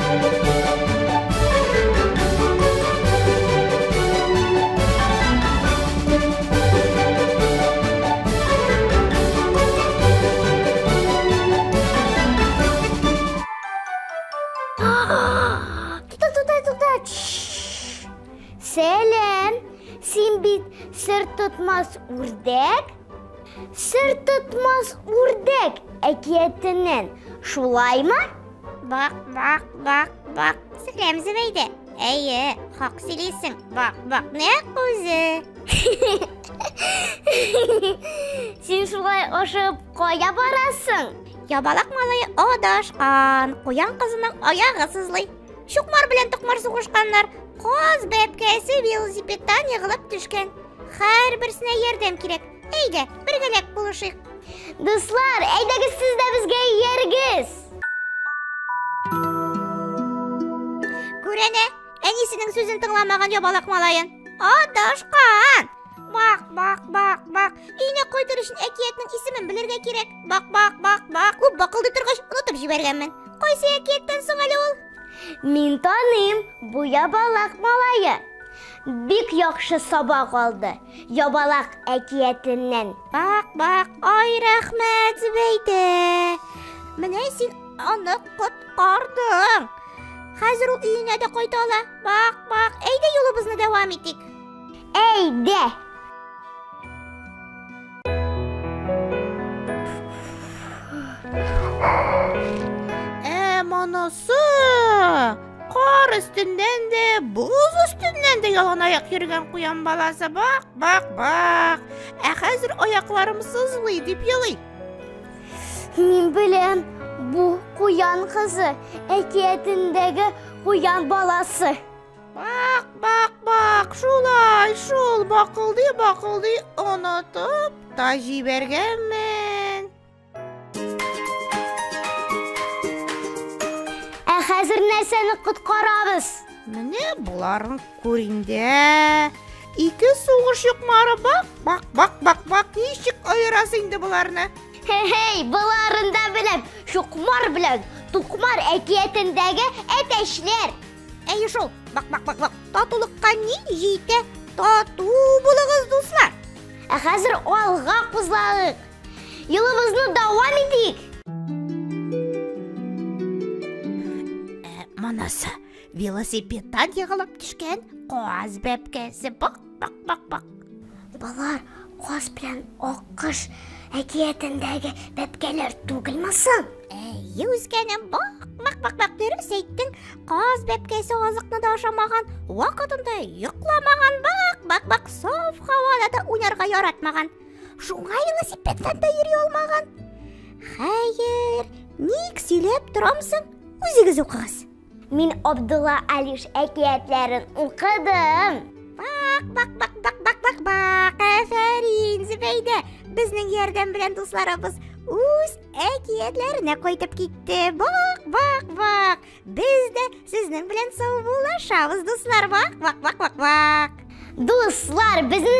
Тукта, тукта, тукта. Сәлам. Син бит сер тотмас үрдәк. Сер тотмас үрдәк әкиятеннән. Шулаймы? Бак, бак, бак, бак. Сәлам, Зөбәйдә. Әйе, хак сөйлисең. Бак, бак, нәкъ үзе. Син шулай ашыгып кая барасың? Ябалак малае адашкан, куян кызының аягы сызлый. Чукмар белән токмар сугышканнар. Каз бәбкәсе велосипедтан егылып төшкән. Һәрберсенә ярдәм кирәк. Әйдә, бергәләп булышыйк. Дуслар, әйдәгез сез дә безгә иярегез. Күрәнә, әнисенең сүзен тыңламаган ябалак малаен. Адашкан! Бак, бак, бак, бак. Өенә кайтыр өчен әкиятнең исемен белергә кирәк. Бак, бак, бак, бак. Күп бакылдый торгач, онытып җибәргәнмен. Кайсы әкияттән соң әле ул? Мин таныйм, бу ябалак малае. Бик яхшы сабак алды ябалак әкиятеннән. Бак, бак, ай рәхмәт, Зөбәйдә. Менә син аны коткардың. Хәзер ул өенә дә кайта ала. Бак, бак, әйдә юлыбызны дәвам итик. Әйдә! Ә монысы кар өстеннән дә, боз өстеннән дә ялан аяк йөргән куян баласы. Бак, бак, бак. Ә хәзер аякларым сызлый дип елый. Мин беләм, бу куян кызы, әкиятендәге куян баласы. Бак, бак, бак, шулай, шул бакылдый, бакылдый онытып та җибәргәнмен. Ә хәзер нәрсәне коткарабыз? Менә боларын күр инде. Ике сугыш чукмары бак, бак, бак, бак, бак, ничек аерасы инде боларны? Хе-хей, боларын да беләм. Чукмар белән Тукмар әкиятендәге әтәчләр. Әйе шул, бак, бак, бак, бак. Татулыкка ни җитә? Тату булыгыз, дуслар. Ә хәзер алга кузгалыйк. Юлыбызны дәвам итик. Ә, монысы велосипедтан егылып төшкән каз бәбкәсе. Бак, бак, бак, бак. Болар каз белән аккош әкиятендәге бәбкәләр түгелме соң? Әйе, үскәнем, бак, бак, бак, бак, дөрес әйттең. Каз бәбкәсе азыкны да ашамаган, вакытында йокламаган, бак, бак, бак, саф һавада да уйнарга яратмаган. Шуңа велосипедтан да йөри алмаган. Хәер, ник сөйләп торамсың? Үзегез укыгыз. Мин Абдулла Алиш әкиятләрен укыдым. Бак, бак, бак, бак, бак, бак, бак. Афәрин, Зөбәйдә. Безнең ярдәм белән дусларыбыз үз әкиятләренә кайтып китте. Бак, бак, бак. Без дә сезнең белән саубуллашабыз, дуслар. Бак, бак, бак, бак, бак. Дуслар, безне